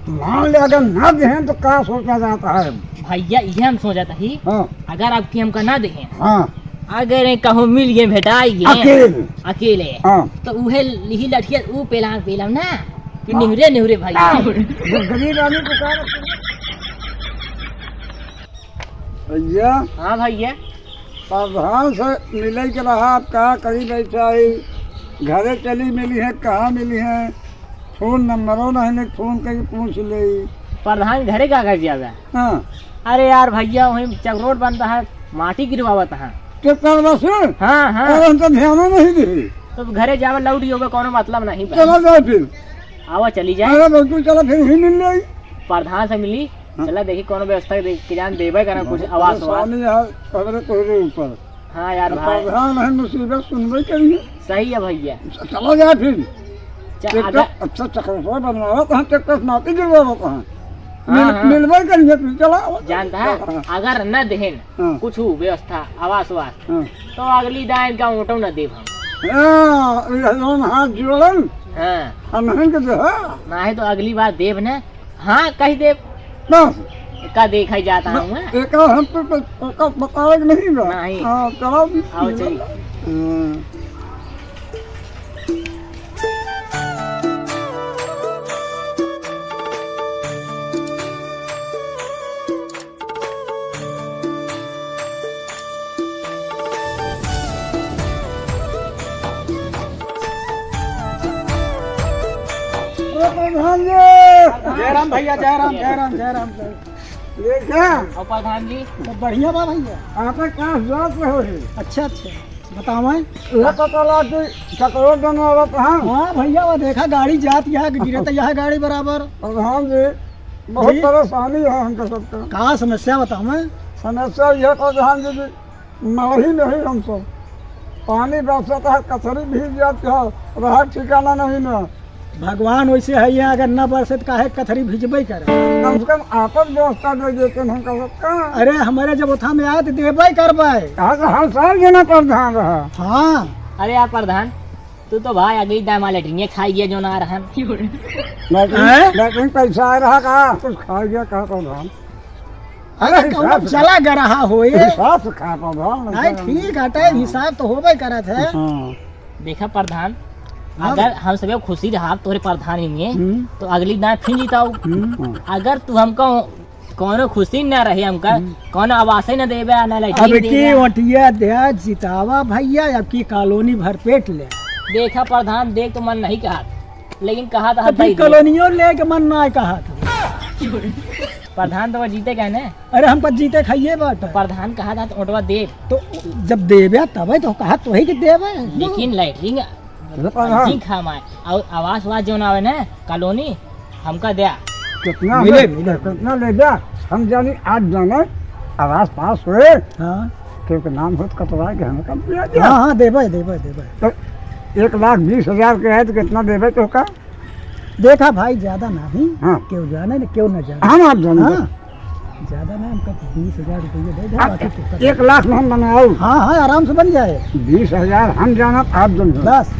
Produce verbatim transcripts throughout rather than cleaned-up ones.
मान ले, अगर ना देहें तो का सोचा जाता है? भइया, इहे हम सोचत ही। हाँ। अगर अबकी हमका ना देहें, हाँ। अगर कहूँ मिल गए, भेटाई गए, अकेल। अकेले, हाँ। तो उहे लिही लठिया, ऊ पेलान पेलम ना, कि हाँ। निहुरे, निहुरे भाई। हाँ। जो गरीब आदमी को क्या रखते हैं? भइया। हाँ भइया। प्रधान से मिले के रहा, आप का करी बैठा है? घरे चली मिली है, कहाँ मिली है? फोन नंबरो नहीं, नहीं फोन करके पूछ ले। प्रधान घरे का कर जावे? हाँ। अरे यार भइया, वहीं चक रोड बनता है, माटी गिरवावत है। के करवा से? हाँ, हाँ। अरे, हम तो ध्यान नहीं दी। तो घरे जावे, लौट ही होगा, कोनो मतलब नहीं बा। चला जाए फिर। आवा, चली जाए। अरे, बिल्कुल, चला फिर वहीं मिल जाए। प्रधान से मिली, हाँ। चला देखी, कोनो व्यवस्था दे के जान देबे करा कुछ नहीं, आवास वास। परेशानी है, हमरे तोहरे ऊपर। हाँ यार अब भाई। प्रधान है, मुसीबत सुनबे करिए। सही है भइया। चला जाए फिर। च-, ट्रैक्टर, अगर अच्छा चक्कर बनवावत हैं, ट्रैक्टर माटी गिरवावत हैं। हाँ, मिल-, हाँ। मिलबे करिए फिर, चला। जानता है, हाँ। अगर न देहेन हाँ। कुछ व्यवस्था, आवास वास, हाँ। तो अगली दाएं का ओटो न देब हम। हाँ, ये जौन हाथ जोड़न, हाँ। हम नहीं के दे, हाँ। नहीं तो अगली बार देब न, हाँ, कही देब। बस। का देखा ही जाता हूँ मैं। एक हम तो बस, ओका बतावे के नहीं बा। नहीं। हाँ, चलो। आओ, चलिए। हाँ। अरे प्रधान जी। जय राम भइया, जय राम, जय राम, जय राम, जय राम। देखा? और प्रधान जी? सब बढ़िया बा भइया। आपे का जात रहो है? अच्छा, अच्छा। बतावें? यह पता लगा कि चकरो बनवावत हैं। हाँ भइया, वो देखा गाड़ी जात यहाँ कि गिरे तो यहाँ गाड़ी बराबर। प्रधान जी, बहुत जी। परेशानी है हमको सबका। का समस्या बतावें? समस्या यह प्रधान जी कि मलही नहीं हम सब। पानी बरसत है, कचरी भीग जात है, रहा ठिकाना नहीं ना। भगवान वैसे है, यहाँ अगर न बरसे तो काहे कथरी भिजबे करे। कम से कम आपन व्यवस्था दे देते हैं हमका सबका। अरे, हमारे जब ओथा में आए तो देबे करबे। कहा तो हर साल जना प्रधान रहा। हाँ। अरे यार प्रधान, तू तो भाई अगली दामा लेटरिन खाई गया जो ना रहन। लेटरिन, हैं? लेटरिन पैसा आ रहा का? कुछ खा गया का प्रधान? अरे, अरे, कौनो हिसाब से चला गया रहा हो ये। हिसाब से खा प्रधान, नहीं, हिसाब से। ठीक हटे, हाँ। हिसाब तो होबे करत है। हाँ। देखा प्रधान, हाँ। अगर हम सब खुशी रहा तोरे प्रधान ही में, हम्म। तो अगली दाएं फिर जिताऊ। हम्म। अगर तू हमको कौनो खुशी ना रहे हमका, हम्म। कौनो आवास ही ना देबे, ना लेटरिन अब की देबे। ओटिया दे जितावा भइया, अब की कॉलोनी भर पेट ले। देखा प्रधान, देख तो मन नहीं कहा, लेकिन कहा था तो फिर कॉलोनियों ले के मन ना कहा था। प्रधान तो वो जीते गए ना। अरे, हम पर जीते खाइए बात है। प्रधान कहा था तो ओटवा देब। तो जब देबे तबे तो कहा तो ही कि देबे। लेकिन लेटरिन अरे प्रधान। जी खा माए। और आवास वास जो ना आवे ना, कॉलोनी, हमका द्या। कितना मिले, में-, मिले। कितना ले द्या? हम जानी आज जाने आवास पास हुए। हाँ। क्योंकि नाम होत कटवा के हमें कम दिया गया। हाँ, हाँ, देबे, देबे, देबे। तो एक लाख बीस हजार के है तो कितना देबे तो का? देखा भाई, ज्यादा नहीं, हाँ। केहू जाने न केहू न जाने। हम आप जाने। हाँ, ज्यादा ना, हमका बीस हजार रुपये दे दे, आप बाकी तो कर एक लाख में हम बनाओ। हाँ, हाँ, आराम से बन जाए। बीस हजार हम जाना, आप जानो। बस।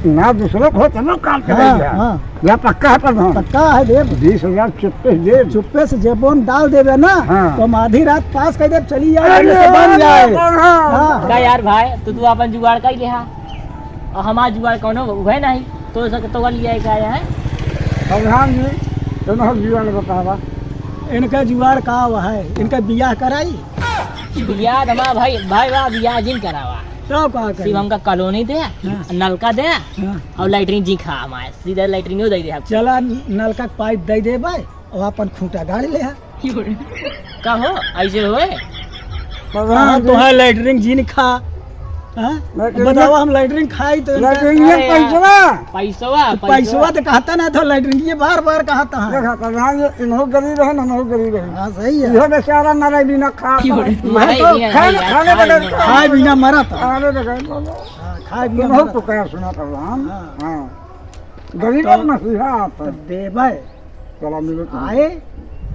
ना दूसरों को चलो काम हाँ, करेंगे। हाँ। या पक्का है प्रधान? पक्का है देब। बीस हजार चुप्पे से देब। चुप्पे से जेबों में डाल देबे ना, हाँ। तो हम आधी रात पास कर देब, चली जाए, अरे, तो बन जाए। हाँ, हाँ। हाँ। का यार भाई, तू, तू अपन जुगाड़ कर ले हा। और हमार जुगाड़ कौनो उहे नहीं, तो सक तो लिया का आया है? प्रधान जी, तुम हम जुगाड़ बतावा। इनका जुगाड़ का हुआ है? इनका बियाह कराई? बियाह तो हमारा भाई, भाई बा, बियाह जिन करावा। तो का करी? सिर्फ हमका कॉलोनी दे, हाँ। नलका दे, हाँ। और लैट्रिन जी खा हमारे, सीधा लैट्रिन दे दे हम। चला, नलका के पाइप दे दे भाई, और अपन खूंटा गाड़ ले है। का हो, ऐसे होए? प्रधान हाँ, जी। तोहार लैट्रिन जीन खा। हाँ? लैट्रिन बतावा, में हम लैट्रिन खाई तो इनका लैट्रिन में अरे यार, पैसवा। पैसवा, तो पैसवा। पैसवा तो कहता ना था, लैट्रिन ये बार बार कहता है। देखा, प्रधान जी, इन्हों गरीब है, हमहू गरीब है। हाँ, सही है। इहो बेचारा मरे बिना खा। मरे तो बिना खाए, नहीं, खाने खाए बगैर बिना। खाए बिना मरा था। खाने बगैर मरा। हाँ, खाए बिना इन्हों मरा। पुकार सुना प्रधान। हाँ। हाँ। गरीब तो और मसीहा आप तो हैं। देवे। चला मिलो तुम। आए,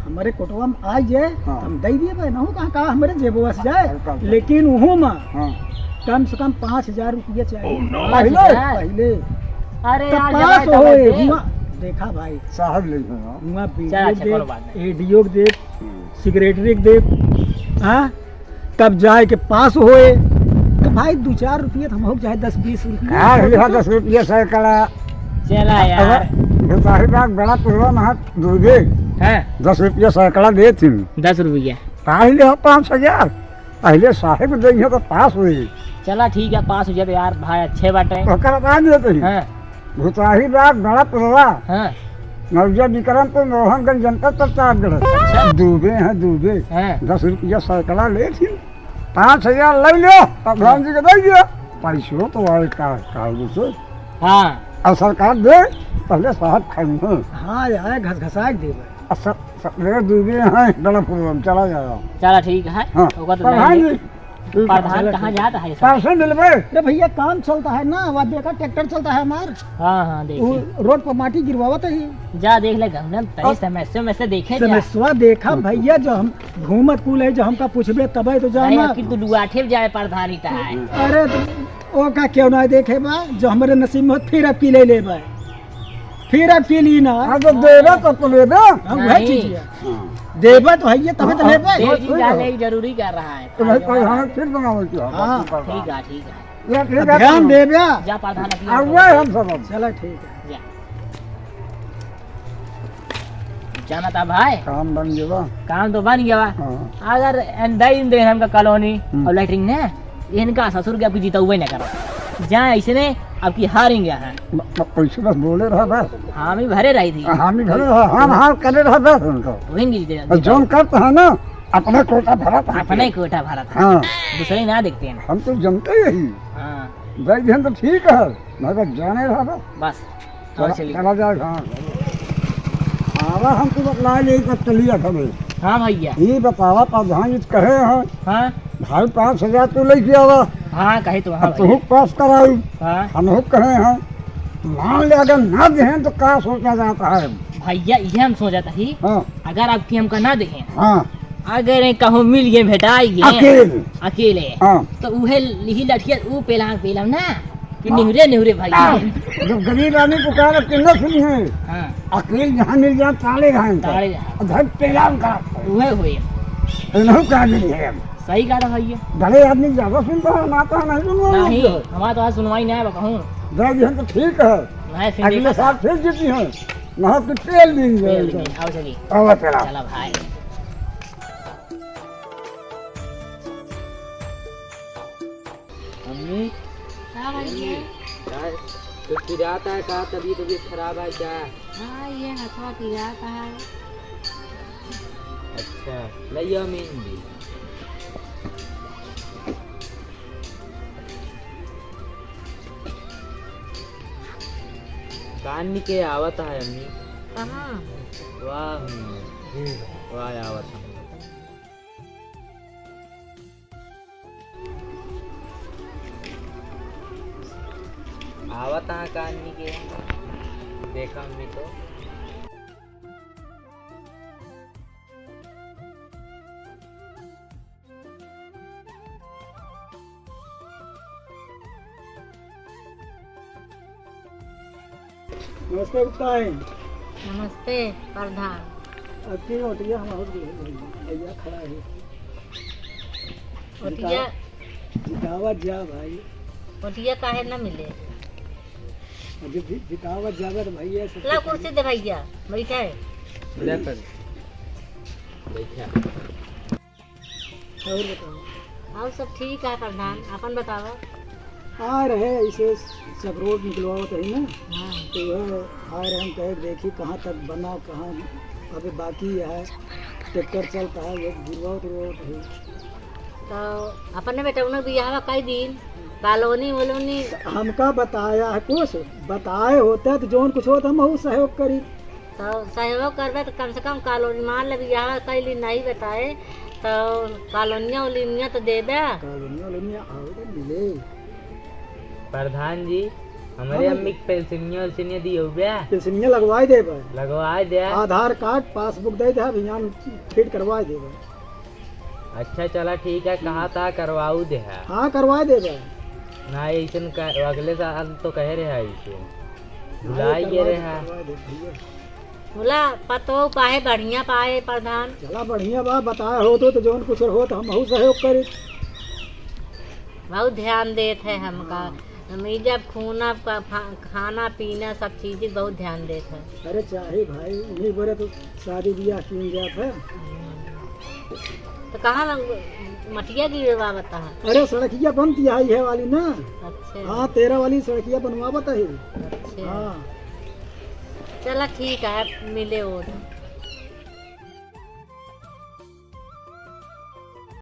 हमरे कोटवा में आ जाए, हाँ। हम दे दिए भाई, नहु कहाँ, कहाँ हमरे जेबवा से जाए, हाँ, हाँ। लेकिन उहू में हाँ। कम से कम पाँच हजार रुपया चाहिए। Oh, no। पहिले, पाँच हजार? पहिले। अरे तब यार, पास जब आए, तब होए, आए। हुआ, देखा भाई, साहब ले लो। हुआ चला, अच्छा, बीडीओ के कोनो दे, बात नहीं। एडीओ के दे, हम्म। सेक्रेटरी के दे, हाँ? तब जाए के पास होए। तो भाई, दो चार रुपये तो हम हो, चाहे दस बीस रुपये। का हुआ दस रुपये सैकड़ा? चला यार। अगर भुसाही बाग बड़ा पुरवा महा दूधे, हाँ। दस रुपये सैकड़ा दे थी। दस रुपये। काहे ले हो पाँच हजार? पहले साहेब देइहे तो पास होई। चला ठीक है, पास हो जाए तो यार भाई अच्छे बाटे। तो ओकर बता दिए तो ही। हाँ। भुताही बाग बड़ा पुरवा। हाँ। मौजा विक्रमपुर मोहनगंज जनपद प्रतापगढ़। अच्छा। दूबे हैं दूबे। हाँ। दस रुपया सैकड़ा ले थी। पाँच हजार ले लो, प्रधान जी के दे दियो। पैसो तो आए का, का बोलते? हाँ। और सरकार दे, पहले साहब खाई हैं। हाँ यार, घसघसा के देबे। अच्छा, सब ले दूबे हैं, बड़ा पुरवा, चला जाओ। चला ठीक है। हाँ। ओकर तो प्रधान लेंगे। जी, प्रधान चलो, कहाँ ठीक। जाता है? पैसे मिलबे। अरे भैया, काम चलता है ना, वह देखा, ट्रैक्टर चलता है हमार। हाँ, हाँ, देखिए। वो रोड पर माटी गिरवावत ही। जा देख ले, गंगन, तनी अब समस्या में से देखे जा। समस्या देखा भैया, जो हम घूमत कुल है, जो हमका पूछबे तबे तो जाना। अरे, कि तू लुआठे जाए प्रधानी ता है। अरे, तो ओका क्यों ना देखे बा, जो हमरे नसीब में होत, फिर अब की ले लेबे। फिर अब की ली ना। हाँ, तो देबे तो, तो लेबे। हाँ, वह नहीं। चीज है। हाँ। देबे तो है, ये तबे तो हाँ, लेबे। दे जी, जाने की जरूरी कर रहा है। तो भाई, प्रधान फिर बनावे के है, हाँ। बाकी प्रधान। ठीक है, ठीक है। ये ठीक अब है, ध्यान तो देबे। जा प्रधान अपनी अब ओर वही से। हम सब अब। चला, ठीक है। जा। जाना था भाई। काम बन गया। काम तो बन गया। हाँ। अगर अंदर ही दे हमका कॉलोनी हम्म। और लेटरिन ने, इनका ससुर के आपकी जीता हुआ ही ना करा। जा ऐसे ने आपकी हार ही गया है। ब-, ब-, पैसे बस बोले रहा बस। हामी भरे रही थी। हामी भरे रहा, हाँ, हाँ, करे रहा बस उनको। वही नहीं जीते, और जीते। जौन करता है ना, अपना कोटा भरा था। अपना ही कोटा भरा था। हाँ। दूसरे ना देखते हैं। हम तो जनते ही। हाँ। दे दिहन तो ठीक है, मगर जाने रहा बस। बस। चला, चला जाए, हाँ। आवा, हम तो बतला ले, तब चलिए हमें। हाँ भैया। ये बतावा, प्रधान जी कहे हैं, हाँ। भाई, पाँच हजार तू लेके आवा। हाँ, कहे तो, हाँ अब तू भैया। पास कराऊ। हाँ। हम हो कहे हैं, मान ले, अगर ना देहें तो का सोचा जाता है? भैया, ये हम सोचा था ही, हाँ। अगर आपकी हमका ना देहें, हाँ। अगर ये कहूँ मिल गए, भेटाई गए, अकेले। अकेले, हाँ। तो उहे लिही लठिया, ऊ पेलाम, पेलाम ना। कि निहुरे, निहुरे भाई। हाँ, जब गरीब आदमी पुकारे तो न सुनी है। हाँ। अकेल जहाँ मिल जाए, ताले घान का। ताले घान। और धर पेलाम का। उहे हुए। इन्हों का मिली है। सही कहा था भैया। बड़े आदमी ज्यादा सुनता है, माता नहीं सुनवाई नहीं, होती है। हमारा तो आज सुनवाई नहीं है, कहूँ। दे दिहन तो ठीक है। नहीं, फिर अगले देखा साल था। फिर जीती हैं। ना तो तेल भी नहीं तेल भी जाएगा। नहीं, आओ चलिए। आओ चला। चला भाई। अम्मी। का भइया? अम्मी, का, तो पिरात है का? तबीयत, तबीयत खराब है क्या? हाँ, ये हथवा पिरात है। अच्छा, लइया मेहंदी। कान के आवत है अम्मी। कहाँ? वाह अम्मी। वाह, आवत है। आवत हाँ कानी के, देखा हमनी तो। नमस्ते गुप्ता जी। नमस्ते प्रधान। अब की ओटिया हमार भैया खड़ा है। ओटिया। जितावा, जितावा जा भाई। ओटिया काहे न मिले? अब जि-, जितावा जावे तो भैया से ला कुर्सी दे भैया, बैठा है। ले पर। बैठा। और बताओ। और सब ठीक है प्रधान, अपन बतावा। आ रहे इसे सब रोड निकलवावत रही ना, हाँ। तो वह आ रहे हम कहे देखी कहाँ तक बना, कहाँ अभी बाकी है, ट्रैक्टर चलता है, ये गिरवावत रोड है। तो अपने बेटौना बियाहवा कई दिन, कॉलोनी वोलोनी। हमका बताया है कुछ, बताए होते तो जौन कुछ होता हम बहुत सहयोग करी। तो सहयोग करबे तो कम से कम कॉलोनी, मान ले बियाह कैली नहीं बताए, तो कॉलोनिया उलोनिया तो देबे। कॉलोनिया उलोनिया आवेदन मिले। प्रधान जी, हमरे हाँ। अम्मी के पेंशनिया उलसनिया दियो बे। पेंशनिया लगवाए देबे। लगवाए दे। आधार कार्ड, पासबुक दे दे, अभियान फिट करवाए देबे। अच्छा, चला ठीक है, कहा था करवाऊ दे है। हाँ, करवाए देबे। ना, ऐसन का, अगले साल तो कहे रहे है ऐसे। भुलाई गे रहे हैं। करवा दे भैया। बोला, पतो पाए, बढ़िया पाए प्रधान। चला बढ़िया बा, बताए हो तो, तो जौन कुछ हो तो हमहू सहयोग करी। बहुत ध्यान देत है हमका। हाँ। हम ई जब खूना का फा-, खाना पीना सब चीज बहुत ध्यान देत है। अरे चाही भाई, उन्हीं बरे तो शादी बियाह कीन जात है। हम्म। तो कहाँ लग-, मटिया गिरवावत है? अरे सड़किया बनती आई है वाली ना। अच्छा। हाँ, तेरह वाली सड़किया बनवावत है। अच्छा। हाँ। चला ठीक है, मिले और।